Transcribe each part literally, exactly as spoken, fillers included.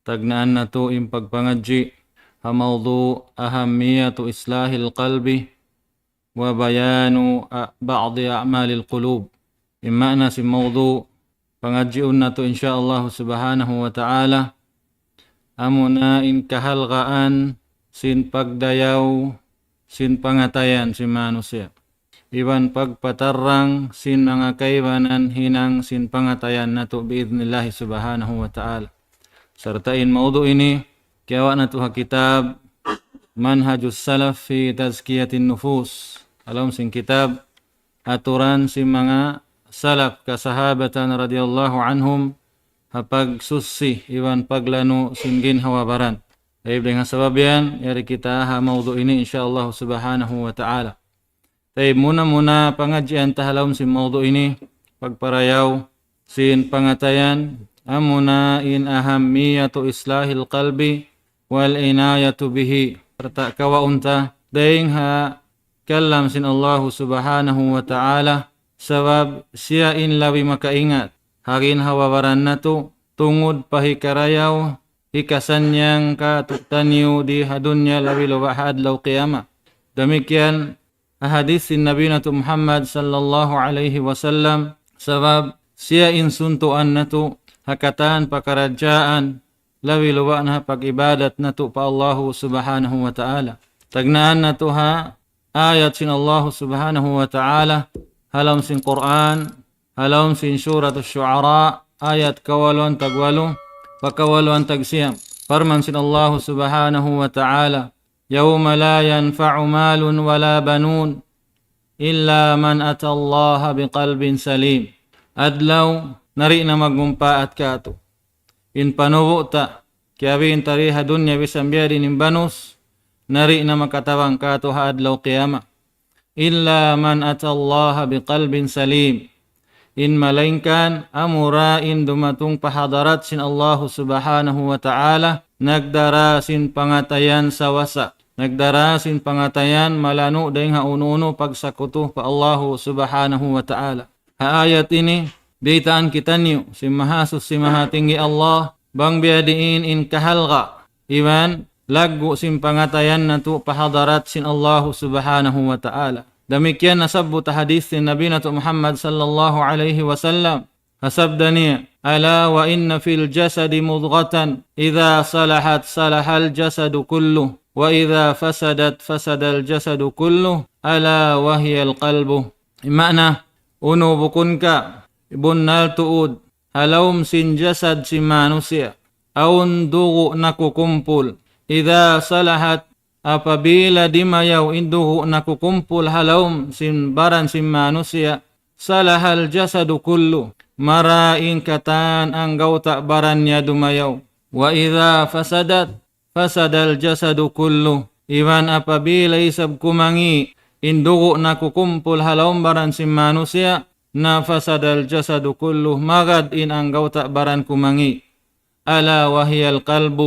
Tagnaan natu' in pagpangadji' ha mawdu' أهمية إصلاح القلب وبيان بعض أعمال القلوب. In maana sin mawdu' pangadjiun natu' insya Allah subhanahu wa ta'ala, amuna in kahalgaan sin pagdayaw sin pangatayan sin manusiya', iban pagpatarrang sin manga kaibanan hinang sin pangatayan natu' bi'idhnillahi subhanahu wa ta'ala. Sarta' in mawdu' ini kiyawa' natu' ha kitab Manhajus Salaf fi Tazkiyatin Nufus, ha lawm sin kitab aturan sin manga salaf kasahabatan radiyallahu anhum ha pagsuchi iban paglanu' sin ginhawa-baran. Tayyib, dayn ha sabab yan, yari kita ha mawdu' ini insya Allah subhanahu wa ta'ala. Tayyib, muna-muna pangadjian ta ha lawm sin mawdu' ini, pagparayaw sin pangatayan, amuna in أهمية إصلاح القلب والعناية به. Sarta' kawaun ta dayn ha kalam sin Allahu subhanahu wa ta'ala, sabab siya in labi makaingat ha ginhawa-baran natu', tungud pa hikarayaw, hikasannyang kātu'niyu di ha dunya labi luba' ha adlaw qiyamah. Damikkiyan ha hadith sin Nabi natu' Muhammad sallallahu alayhi wasallam, sabab siya in suntuan natu' ha katan pakaradjaan labi luba' na ha pag-ibadat natu' pa Allahu subhanahu wa ta'ala. Tagnaan natu' ha ayat sin Allahu subhanahu wa ta'ala ha lawm sin Qur'an, ha lawm sin Surat Ash-Shu'ara, ayat kawaluan tagwalu pa kawaluan tagsiyam. Parman sin Allahu subhanahu wa ta'ala, يوم لا ينفع مال ولا بنون إلا من أتى الله بقلب سليم. Adlaw na di' na magmumpaat kātu' in panubu' ta, kiyabiin ta di ha dunya bisan biyadiin in banus, na di' na makatabang kātu' ha adlaw qiyamah. إلا من أتى الله بقلب سليم. In malaingkan amura in dumatung pa hadarat sin Allahu subhanahu wa ta'ala, nagdara sin pangatayan sawasa, nagdara sin pangatayan malanu' dayn ha unu-unu pagsakutu pa Allahu subhanahu wa ta'ala. Ha ayat ini, baytaan kitaniyu sin Mahasuchi Mahatinggi Allah, bang biyadiin in kahalga' iban laggu' sin pangatayan natu' pa hadarat sin Allahu subhanahu wa ta'ala. Damikkiyan nasabbut ha hadith sin Nabi natu' Muhammad sallallahu alayhi wasallam. Ha sabda niya, ألا وإن في الجسد مضغة إذا صلحت صلح الجسد كله وإذا فسدت فسد الجسد كله ألا وهي القلب. Maana, unu bukun ka, bunnal tuud, ha lawm sin jasad sin manusiya', awn dugu' nakukumpul. إذا صلحت, apabila dimayaw in dugu' nakukumpul ha lawm sin baran sin manusiya', صلح الجسد كله, mara in katan anggawta' baran niya dumayaw. وإذا فسدت فسد الجسد كله. Iban apabila isab kumangi' in dugu' nakukumpul ha lawm baran sin manusiya', na فسد الجسد كله, magad in anggawta' baran kumangi'. ألا وهي القلب,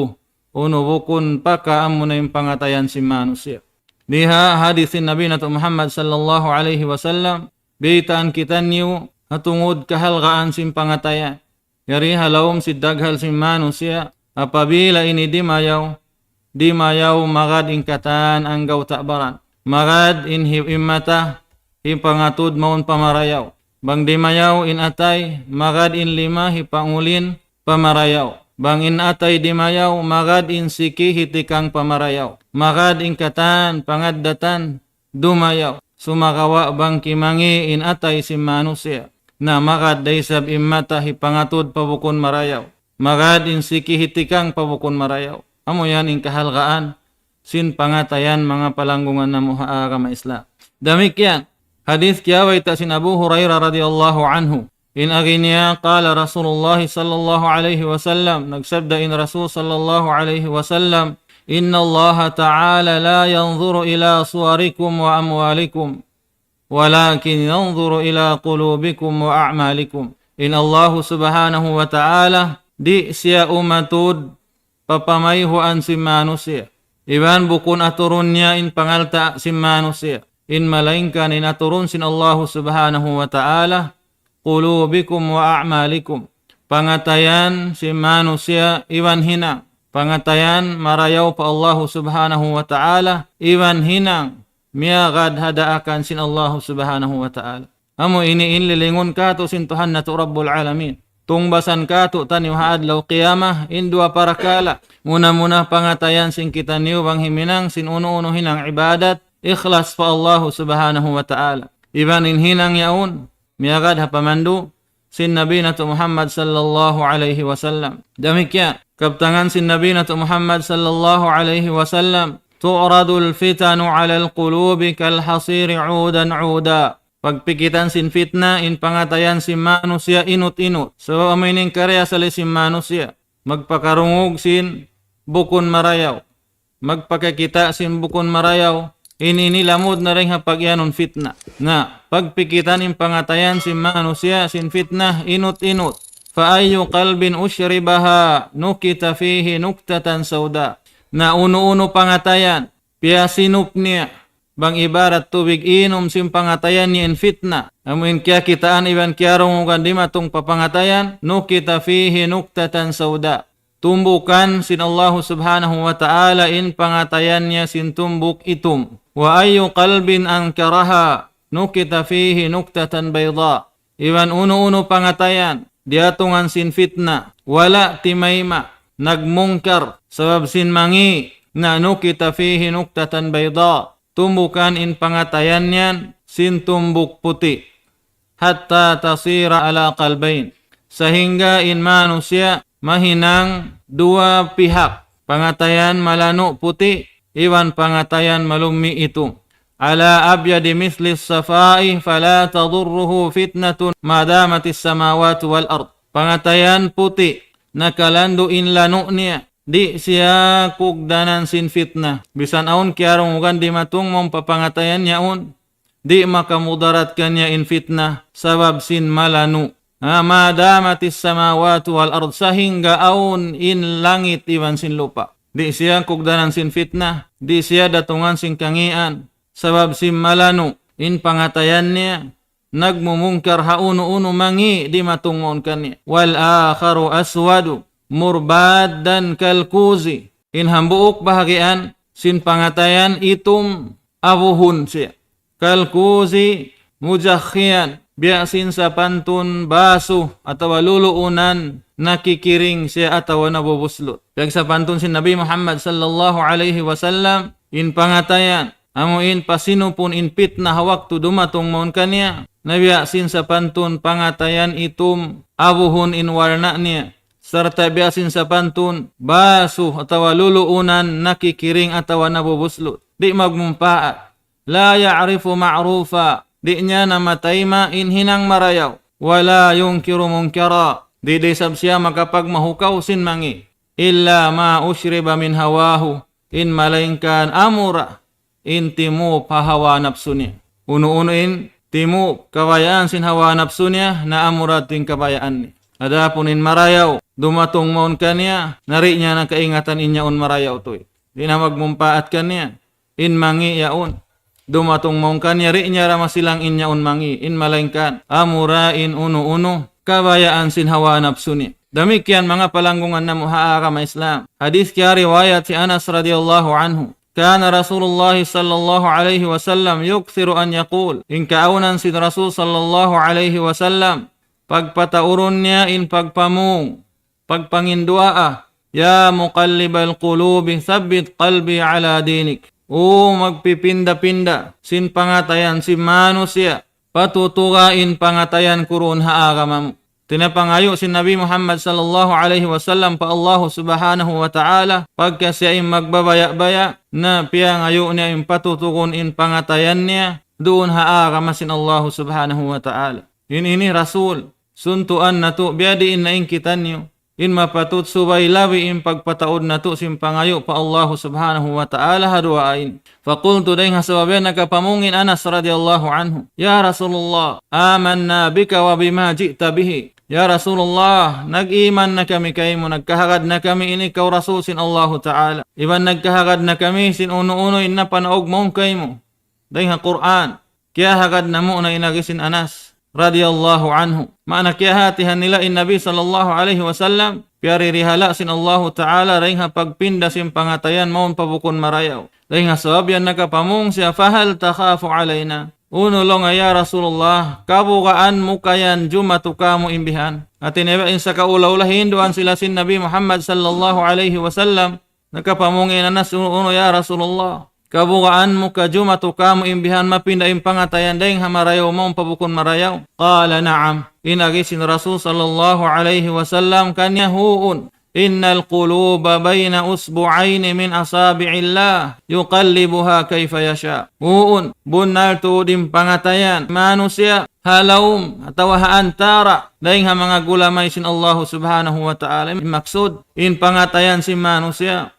unu bukun paka amuna in pangatayan sin manusiya'. Di ha hadith sin Nabi natu' Muhammad sallallahu alayhi wasallam, baytaan kitaniyu ha tungud kahalgaan sin pangatayan. Yari ha lawm sin daghal sin manusiya', apabila ini dimayaw, dimayaw magad in katan anggawta' baran. Magad in hi-, in mata, hipangatud mawn pa marayaw. Bang dimayaw in atay, magad in lima hipangulin pa marayaw. Bang in atay dimayaw, magad in siki hitikang pa marayaw. Magad in katan pangaddatan dumayaw. Sumagawa' bang kimangi' in atay sin manusiya', na magad da isab in mata hipangatud pa bukun marayaw. Magad in siki hitikang pa bukun marayaw. Amu yan in kahalgaan sin pangatayan, manga palanggungan namu' ha agama Islam. Damikkiyan, hadith kiyabayta' sin Abu Hurairah radiyallahu anhu. In agi niya, قال رسول الله صلى الله عليه وسلم, nagsabda in Rasul sallallahu alayhi wasallam, إن الله تعالى لا ينظر إلى صوركم وأموالكم ولكن ينظر إلى قلوبكم وأعمالكم. In Allahu subhanahu wa ta'ala, di' siya umatud pa pamayhuan sin manusiya'. Iban bukun aturun niya in pangalta' sin manusiya'. In malaingkan in aturun sin Allahu subhanahu wa ta'ala, قلوبكم وأعمالكم. pangatayan sin manusiya' iban hinang. Pangatayan marayaw pa Allahu Subhanahu wa Ta'ala, iban hinang miyagad ha daakan sin Allahu Subhanahu wa Ta'ala. Amu ini in lilingun katu' sin Tuhan natu' Rabbul Alamin. Tungbasan katu' taniyu ha adlaw qiyamah in duwa parakala'. Muna-muna pangatayan sin kitaniyu bang himinang sin unu-unu hinang ibadat, ikhlas pa Allahu Subhanahu wa Ta'ala. Iban in hinang yaun, miyagad ha pamandu' sin Nabi natu' Muhammad sallallahu alayhi wasallam. Damikkiyan, kabtangan sin Nabi natu' Muhammad sallallahu alayhi wasallam, تعرض الفتن على القلوب كالحصير عودا عودا. Pagpikitan sin fitna in pangatayan sin manusiya' inut-inut. Sabab amu ini in karna' asal sin manusiya'. Magpakarungug sin bukun marayaw. Magpakakita' sin bukun marayaw. Ini, ini lamud na dayn ha pagiyanun fitna. Na, pagpikitan in pangatayan sin manusiya' sin fitna inut-inut. فأي قلب أشربها نكت فيه نكتة سوداء. Na unu-unu pangatayan, piyasinup niya, bang ibarat tubig inum sin pangatayan niya in fitna. Amu in kiyakitaan iban kiyarungugan dimatung pa pangatayan, نكت فيه نكتة سوداء. Tumbukan sin Allahu Subhanahu wa Ta'ala in pangatayan niya sin tumbuk itum. وأي قلب أنكرها نكت فيه نكتة بيضاء. Iban unu-unu pangatayan, diyatungan sin fitna, wala' timayma', nagmungkar, sabab sin mangi', na نكت فيه نكتة بيضاء. Tumbukan in pangatayan niyan sin tumbuk puti'. حتى تصير على قلبين. Sahingga in manusiya' mahinang duwa pihak. Pangatayan malanu' puti', iban pangatayan malummi' itum. على أبيض مثل الصفا فلا تضره فتنة ما دامت السماوات والأرض. Pangatayan puti', nakalandu' in lanu' niya. Di' siya kugdanan sin fitna. Bisan awn kiyarungugan dimatung mawn pa pangatayan yaun. Di' makamudarat kaniya in fitna, sabab sin malanu'. Ha, ما دامت السماوات والأرض, sahingga awn in langit iban sin lupa'. Di' siya kugdanan sin fitna, di' siya datungan sin kangian, sabab sin malanu', in pangatayan niya, nagmumungkar ha unu-unu mangi' dimatung mawn kaniya. والآخر أسود مربادا كالكوز. In hambuuk bahagian sin pangatayan itum abuhun siya. كالكوز مجخيا, biya' sin sapantun basu atawa luluunan nakikiring siya atawa nabubuslut. Biya' sapantun sin Nabi Muhammad sallallahu alayhi wasallam, in pangatayan, amu in pasinupun in pitna ha waktu dumatung mawn kaniya, na biya' sin sapantun pangatayan itum abuhun in warna niya, sarta' biya' sin sapantun basu atawa luluunan nakikiring atawa nabubuslut. Di' magmumpaat. لا يعرف معروفا, di' niya na matayma' in hinang marayaw. ولا ينكر منكرا, di' da isab siya makapagmahukaw sin mangi'. إلا ما أشرب من هواه, in malaingkan amura in timup ha hawa napsu niya. Unu-unu in timup kabayaan sin hawa napsu niya, na amura in kabayaan niya. Adapun in marayaw, dumatung mawn kaniya, na di' niya na kaingatan in yaun marayaw tuud. Di' na magmumpaat kaniya in mangi' yaun. Dumatung mawn kaniya, di' niya da masilang in yaun mangi', in malaingkan amura in unu-unu kabayaan sin hawa napsu niya. Damikkiyan manga palanggungan namu' ha agama Islam. Hadith kiyariwayat hi Anas radiyallahu anhu. كان رسول الله صلى الله عليه وسلم يكثر أن يقول. In kaawnan sin Rasul sallallahu alayhi wasallam, pagpataurun niya in pagpamung, pagpanginduwaa, يا مقلب القلوب ثبت قلبي على دينك. O magpipinda-pinda sin pangatayan sin manusiya', patutuga in pangatayan ku duun ha agama mu. Hāti niya pangayu' sin Nabi Muhammad sallallahu alayhi wasallam pa Allahu subhanahu wa ta'ala, pagka siya in magbabaya'-baya', na piyangayu' niya in patutugun in pangatayan niya duun ha agama sin Allahu subhanahu wa ta'ala. In ini Rasul, suntuan natu', biyadiin na in kitaniyu. In mapatut subay labi in pagpataud natu' sin pangayu' pa Allahu subhanahu wa ta'ala ha duwaa ini. فقلت, dayng ha sabab yan nakapamung in Anas radiyallahu anhu, يا رسول الله، آمنا بك وبما جئت به. Ya Rasulullah, nag-iman na kami kaymu, nagkahagad na kami in ikaw Rasul sin Allahu Ta'ala. Iban nagkahagad na kami sin unu-unu in napanaug mawn kaymu. Dayng ha Qur'an, kiyahagad namu' na in agi sin Anas. radiyallahu anhu. Maana kiyahatihan nila in Nabi sallallahu alayhi wasallam, piyaririhala sin Allahu Ta'ala dayn ha pagpinda sin pangatayan mawn pa bukun marayaw. Dayn ha sabab yan nakapamung siya, "Fahal takhafu alayna?" Unu laung niya, "Ya Rasulullah, kabugaan mu ka yan jumatu kamu' in bihan?" Hati niya in sakaula-ula hinduan sila sin Nabi Muhammad sallallahu alayhi wasallam, nakapamung in Anas, "Unu, unu, ya Rasulullah, kabugaan mu ka jumatu kamu' in bihan mapinda in pangatayan dayn ha marayaw mawn pa bukun marayaw?" Qala, "Na'am." In agi sin Rasul sallallahu alayhi wasallam kaniya, "Huun. إن القلوب بين أصبعين من أصابع الله يقلبها كيف يشاء." Huun, bunnal tuud in pangatayan manusiya' ha lawm atawa ha antara' dayn ha manga gulamay sin Allahu Subhanahu wa Ta'ala. Maksud, in pangatayan sin manusiya'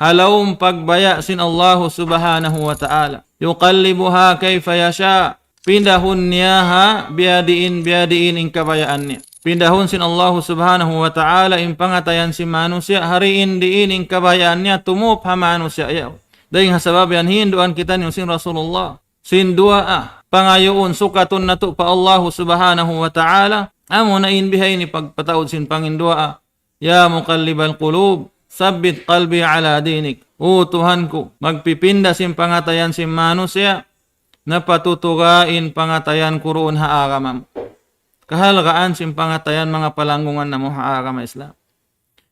ha lawm pagbaya' sin Allahu Subhanahu wa Ta'ala. يقلبها كيف يشاء. Pindahun niya ha biyadiin, biyadiin in kabayaan niya. Pindahun sin Allahu Subhanahu wa Ta'ala in pangatayan sin manusiya', ha diin-diin in kabayaan niya tumup ha manusiya' yaun. Dayn ha sabab yan hinduan kitaniyu sin Rasulullah sin duwaa, pangayuun, sukatun natu' pa Allahu Subhanahu wa Ta'ala. Amuna in bihaini pagpataud sin panginduwaa, "Ya muqallibal qulub, sabbit qalbi ala dinik." "O Tuhan ku, magpipinda sin pangatayan sin manusiya', na patutuga in pangatayan ku duun ha agama mu." Kahalgaan sin pangatayan, manga palanggungan namu' ha agama Islam.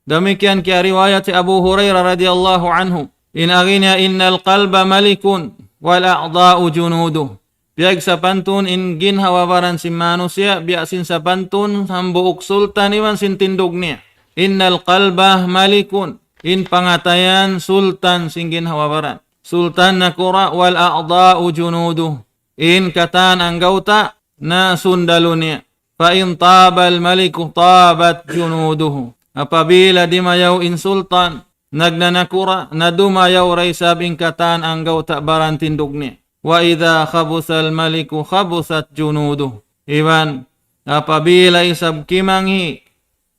Damikkiyan kiyariwayat hi Abu Hurairah radiyallahu anhu. In agi niya, "Innal qalba malikun wal a'dha'u junuduh." Biya' sapantun in ginhawa-baran sin manusiya', biya' sin sapantun hambuuk sultan iban sin tindug niya. "Innal qalba malikun." In pangatayan sultan sin ginhawa-baran. Sultan nakura', "wal a'dha'u junuduh." In katan anggawta' na sundalu niya. "Fa in tabal maliku tabat junuduhu." Apabila dimayaw in sultan, nagnanakura', na dumayaw da isab in katan anggawta' baran tindug niya. "Wa idha khabusal maliku khabusat junuduh." Iban, apabila isab kimangī'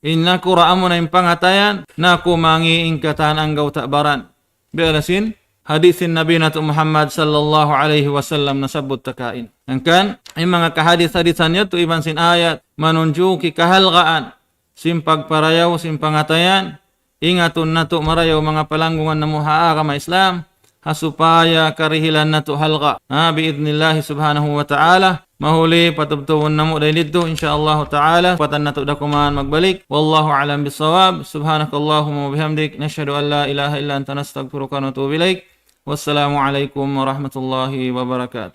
in nakura', amuna in pangatayan, na kumangī' in katan anggawta' baran. Biya' na sin hadis sin Nabi natu' Muhammad sallallahu alayhi wasallam nasabbut ta kaina. Hangkan, in manga kahadis-hadisan yadtu iban sin ayat, manunjuki kahalgaan sin pagparayaw sin pangatayan. Ingatun natu' marayaw, manga palanggungan namu' ha agama Islam, ha supaya karihilan natu' halga'. Ha, bi'idhnillahi subhanahu wa ta'ala. Mahuli patubtubun namu' dayn didtu, insya Allahu ta'ala. Patan natu' da kuman magbalik. Wallahu a'lam bissawab. Subhanakallahumma wa bihamdik. Nashhadu an la ilaha illa anta, nastaghfiruka wa natubu ilaik. Wassalamu alaikum warahmatullahi wabarakatuh.